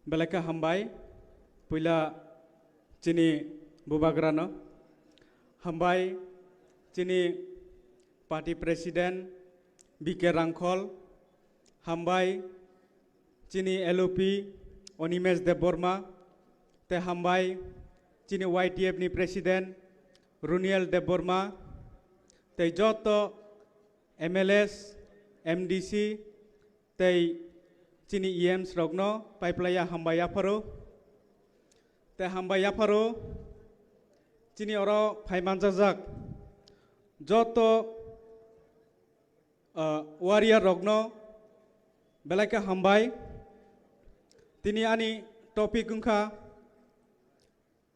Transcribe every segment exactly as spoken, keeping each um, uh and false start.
Belai khe hambai, puila chini bubagrano. Hambai chini party president B K Rangkhol, hambai chini L O P Onimesh Debbarma, tei hambai chini Y T F ni president Runiel Debbarma, tei joto M L As, M D C, tei chini E Ms rokno paiplaiya hambai yapharo. Tei hambai yapharo chini oro phai manjajak joto, ah, warrior rokno belai khe hambai. Tini ani topic wngkha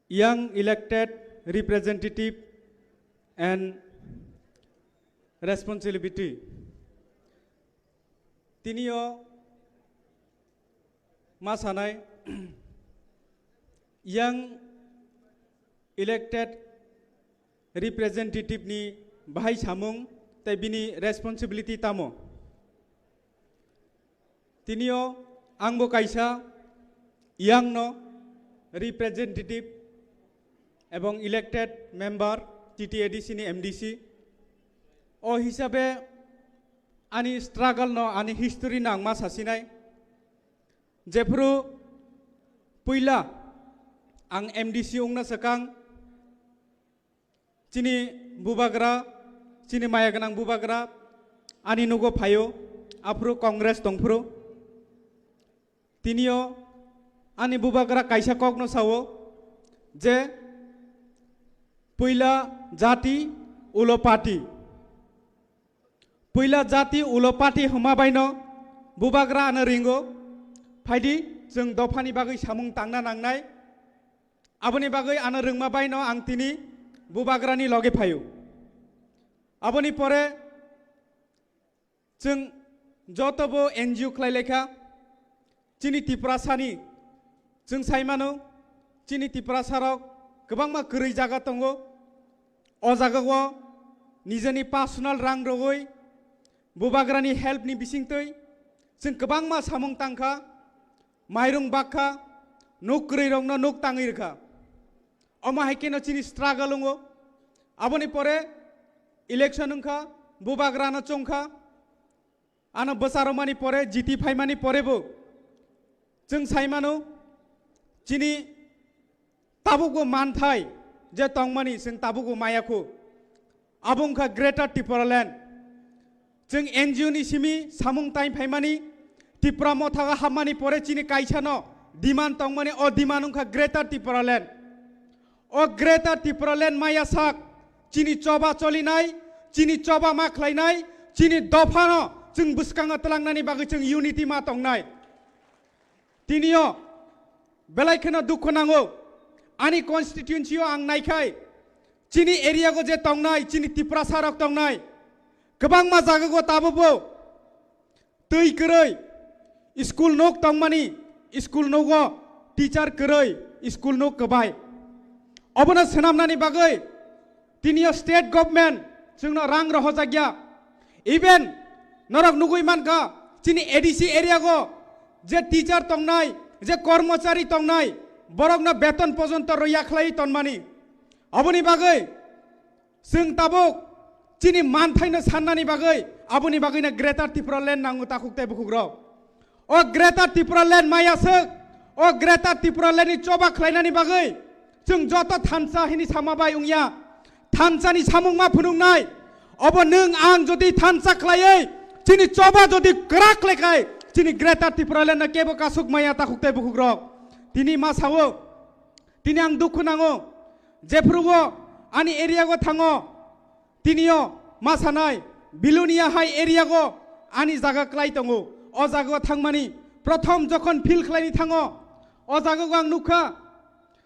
Young Elected Representative and Responsibility. Tinio ma sanai, young elected representative ni bahai samung tei bini responsibility tamo. Tinio angbo kaisa young no representative ebong elected member T T A D C ni M D C. O hisabe ani struggle no, ani history no ang ma sasinai. Jephru puila ang M D C wngna swkang, chini bubagra, chini maya gwnang bubagra ani nugo phaio, aphuru Congress tongphuru. Tinio ani bubagra kaisa kokno sao je puila jati ulo party. Puila jati ulo party hwnma baino bubagra ano ringo, phaidi chwng dophani bagwi samung tangna nangnai. Aboni bagwi ano rwngma baino ang tini bubagrani loge phaio. Aboni pore chwng jotobo N G O khlai laikha. Chini Tiprasani chwng sai mano, chini Tiprasarok kwbangma kwrwi jaga tongo. O jagao nijeni personal rang rogwi bubagrani help ni bisingtwi chwng kwbangma samung tangkha, mairung bakha, nuk kwrwi rokno nuk tangwi rwkha. Omo hai kheno chini struggle wngo. Aboni pore election wngkha, bubagrano chongkha. Ano bwcharomani pore, jiti phaimani porebo chwng sai mano, chini tabukbo manthai je tongmani chwng tabukbo maya kho. Abo wngkha Greater Tipraland. Chwng N G O ni simi samung tai phaimani, Tipra mothago hammani pore chini kaisano demand tongmani, o demand wngkha Greater Tipraland. O Greater Tipraland maya sak, chini choba cholinai, chini choba ma khlainai, chini dophano chwng bwskango twlangnani bagwi chwng unity ma tongnai. Tinio belai kheno dukhu nango, ani constituency o ang naikhai, chini area go je tongnai, chini Tiprasa rok tongnai, kwbangma jaga go tabukbo twi kwrwi, school nok tongmani, school nogo teacher kwrwi, school nok kwbai. Obono swnamnani bagwi tiniyo state government chwngno rang rohojakya. Even norok nugwi mankha, chini A D C area go je teacher tongnai, je kormochari tongnai, borokno beton pojonto roya khlai tonmani. Aboni bagwi chwng tabuk chini manthaino sannani bagwi, aboni bagwino Greater Tipraland nango takhuk tei bukhukrok. O Greater Tipraland maya swk, o Greater Tipraland ni choba khlainani bagwi chwng joto thansa hini sama bai wngya. Thansani samung ma phunuknai. Obo nwng ang jodi thansa khlaiwi chini choba jodi kwrak khlaikhai, chini Greater Tipraland no kebo kasuk maya takhuk tei bukhukrok. Tini ma sao, tini ang dukhu nango, jephrugo ani area go thango, tiniyo ma sanai, Bilonia hai area go ani jaga klai tongo. O jaga o thangmani prothom jokhon field khlaini thango, o jaga go ang nukha,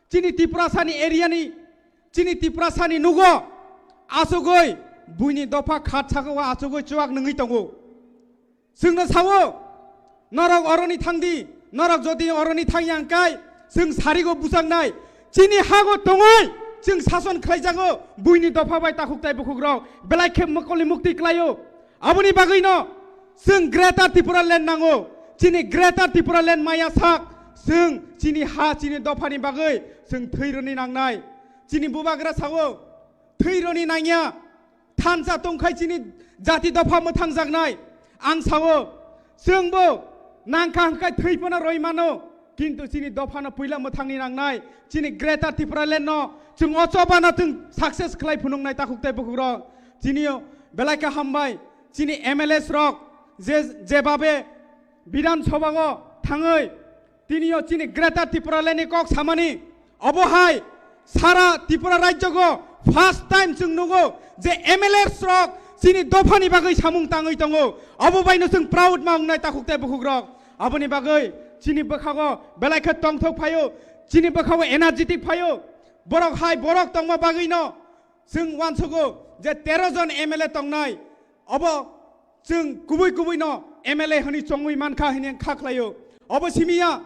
chini Tiprasani area ni, chini Tiprasani nugo asugoi buini dopha khat saka o asugoi chuak nungwi tongo. Chwngno sao, norok oroni thangdi, norok jodi oroni thangya hwnkhe, chwng sarigo buchaknai, chini hago tongoi, chwng sason khlaijago, buini dopha bai takhuk tai bukhukrok, belai khe mokolni mukti klaio. Aboni bagwino chwng Greater Tipraland nango, chini Greater Tipraland maya sak, Chwng chini ha, chini dophani bagwi chwng thwi rwni nangnai. Chini bubagra sao, thwi rwni nangya. Thansa tongkhai chini jati dopha mwthangjaknai. Ang sao, chwngbo nangkha hwnkhe thwi phano rwi mano. Kintu chini dophano puila mwthangni nangnai. Chini Greater Tipraland no chwng o chobano chwng success khlai phunuknai takhuk tei bukhukrok. Chini belai khe hambai. Chini M L As rok je, jebabe Bidhan Sabha o thangwi tini o chini Greater Tipraland ni kok samani, obo hai sara Tripura rajyo go first time chwng nugo je M L As rok chini dophani bagwi samung tangwi tongo. Obo bai no chwng proud ma wngnai takhuk tei bukhukrok. Aboni bagwi chini bwkhago belai khe tongthok phaio, chini bwkhago energetic phaio. Borok hai borok tongma bagwi no chwng uansugo je tero jon M L A tongnai. Obo chwng kubui kubui no M L A hwnwi chongwi mankha hwnwi ang kha khlaio. Obo simiya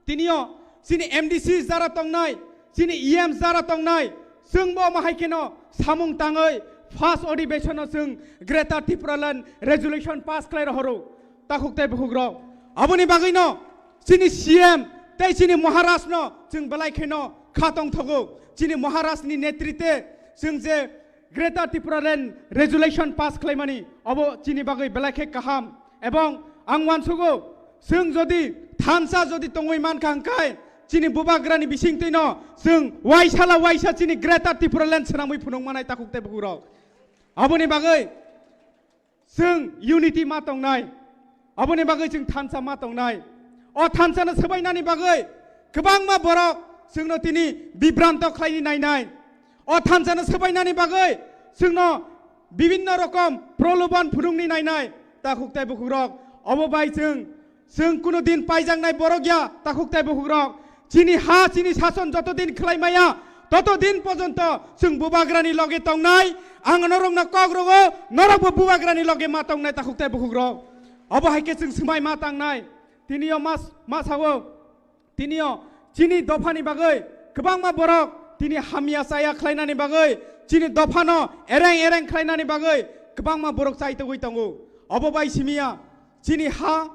tinio chini M D C jara tongnai, chini E M jara tongnai, chwngbo omo hai kheno samung tangwi first adhibeshon o chwng Greater Tipraland resolution pass khlai rohoro takhuk tei bukhukrok. Aboni bagwino chini C M tei chini Maharaj no chwng belai kheno kha tongthogo. Chini Maharaj ni netrite chwng je Greater Tipraland resolution pass khlaimani, obo chini bagwi belai khe kaham. Ebong ang uansugo, chwng jodi thansa jodi tongwi mankha hwnkhe, chini bubagrani bisingtwino chwng waisala waisa chini Greater Tipraland swnamwi phunuk manai takhuk tei bukhukrok. Aboni bagwi chwng unity ma tongnai, aboni bagwi chwng thansa ma tongnai. O thansano swbainani bagwi kwbangma borok chwngno tini bibranto khlaini nainai. O thansano swbainani bagwi chwngno bibinno rokom proloban phunukni nainai takhuk tei bukhukrok. Obo bai chwng Chwng kunu din paijaknai borok ya, takhuk tei bukhukrok. Chini ha, chini sason joto din khlai maya, toto din pojonto chwng bubagrani loge tongnai. Ang norokno kok rogo, norokbo bubagrani loge ma tongnai, takhuk tei bukhukrok. Obo hai khe chwng swmai ma tangnai. Tinio mas-, ma sao, tinio chini dophani bagwi kwbangma borok tini hamya chaya khlainani bagwi, chini dophano ereng ereng khlainani bagwi kwbangma borok chaitogwi tongo. Obo bai simiya chini ha,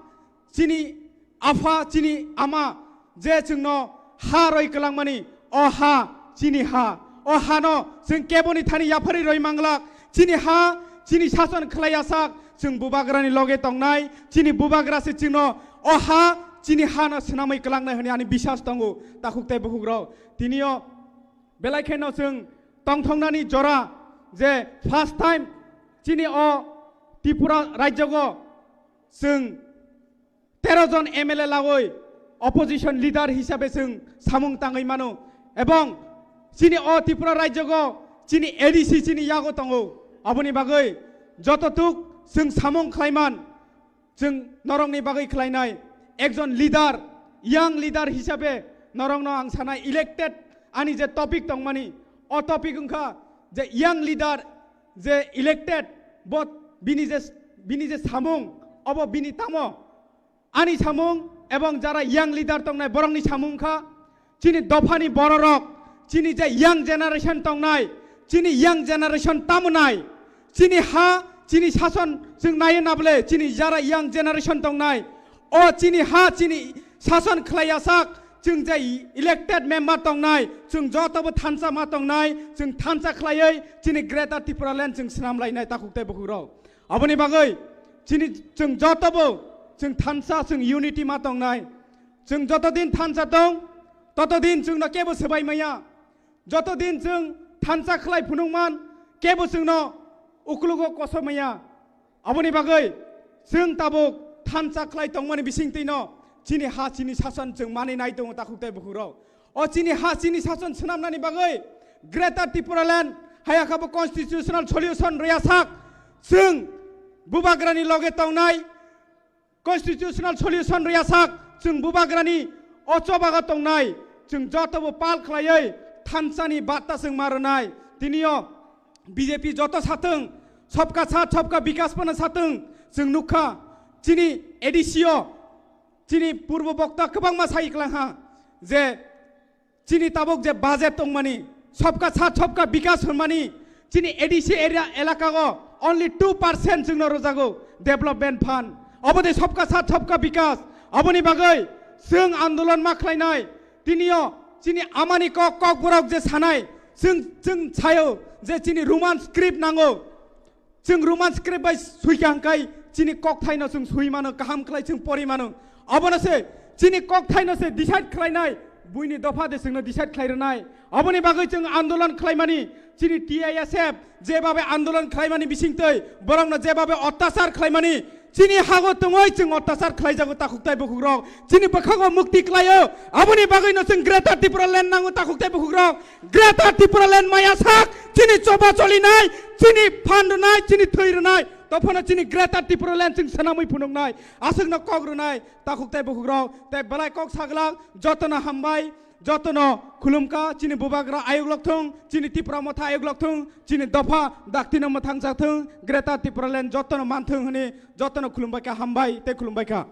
chini apha, chini ama je chwngno ha roi kwlangmani, o ha chini ha. O hano chwng keboni thani yapharwi roi manglak. Chini ha, chini sason khlai asak, chwng bubagrani loge tongnai. Chini bubagra se chwngno o ha, chini hano swnamwi kwlangnai hwnwi ani biswas tongo, takhuk tei bukhukrok. Tinio belai kheno chwng tongthoknani jora je first time chini o Tripura rajyogo chwng tero jon M L A lagoi opposition leader hisabe chwng samung tangwi mano, ebong chini o Tripura rajyogo chini A D C chini yago tongo. Aboni bagwi joto tuk chwng samung khlaiman, chwng norokni bagwi khlainai ekjon leader, young leader hisabe norokno ang sanai elected ani je topic tongmani, o topic wngkha je young leader je elected, bo bini je, bini je samung, obo bini tamo ani samung ebong jara young leader tongnai borokni samung kha. Chini dophani bororok, chini je young generation tongnai, chini young generation tamunai, chini ha, chini sason chwng naiwi nabole, chini jara young generation tongnai, o chini ha, chini sason khlai asak, chwng je elected member tongnai, chwng jotobo thansa ma tongnai, chwng thansa khlaiwi chini Greater Tipraland chwng swnam lainai, takhuk tei bukhukrok. Aboni bagwi chini chwng jotobo chwng thansa, chwng unity ma tongnai. Chwng joto din thansa tong, toto din chwngno kebo swbai maya. Joto din chwng thansa khlai phunukman, kebo chwngno uklugo koso maya. Aboni bagwi chwng tabuk thansa khlai tongmani bisingtwino chini ha, chini sason chwng manwi nai tongo, takhuk tei bukhukrok. O chini ha, chini sason swnamnani bagwi Greater Tipraland hayakabo constitutional solution rwya sak, chwng bubagrani loge tongnai, constitutional solution rwya sak, chwng bubagrani o chobago tongnai, chwng jotobo pal khlaiwi thansani batta chwng ma rwnai. Tinio B J P joto satwng, sabka saath sabka bikas phano satwng, chwng nukha chini A D C o chini purbo bokta kwbangma sai kwlangha je chini tabuk je budget tongmani, sabka saath sabka bikas hwnmani, chini A D C area elakago only two percent chwngno rwjago development fund. Obo de sabka saath sabka bikas. Aboni bagwi Chwng andolon ma khlainai, tinio chini amani kok, kokborok je sanai, chwng, chwng sayo je chini Roman script nango. Chwng Roman script bai suikha hwnkhe chini kokthaino chwng sui mano, kaham khlai chwng pori mano. Abono se chini kokthaino se decide khlainai, buini dopha de chwngno decide khlai rwnai. Aboni bagwi chwng andolon khlaimani, chini T I S F jebabe andolon khlaimani bisingtwi borokno jebabe ottachar khlaimani, chini hago tongoi chwng ottachar khlaijago takhuk tai bukhukrok, chini bwkhago mukti khlaio. Aboni bagwino chwng Greater Tipraland nango takhuk tai bukhukrok. Greater Tipraland maya sak, chini choba cholinai, chini phan rwnai, chini thwi rwnai, tophano chini Greater Tipraland chwng swnamwi phunuknai, aswkno kok rwnai takhuk tai bukhukrok, tei belai kok saglak, jotono hambai, jotono khulumkha, chini bubagra ayuklok thung, chini Tipra motha ayuklok thung, chini dopha daktino mwthangsa thung, Greater Tipraland jotono manthung hwnwi jotono khulumbaikha, hambai tei khulumbaikha.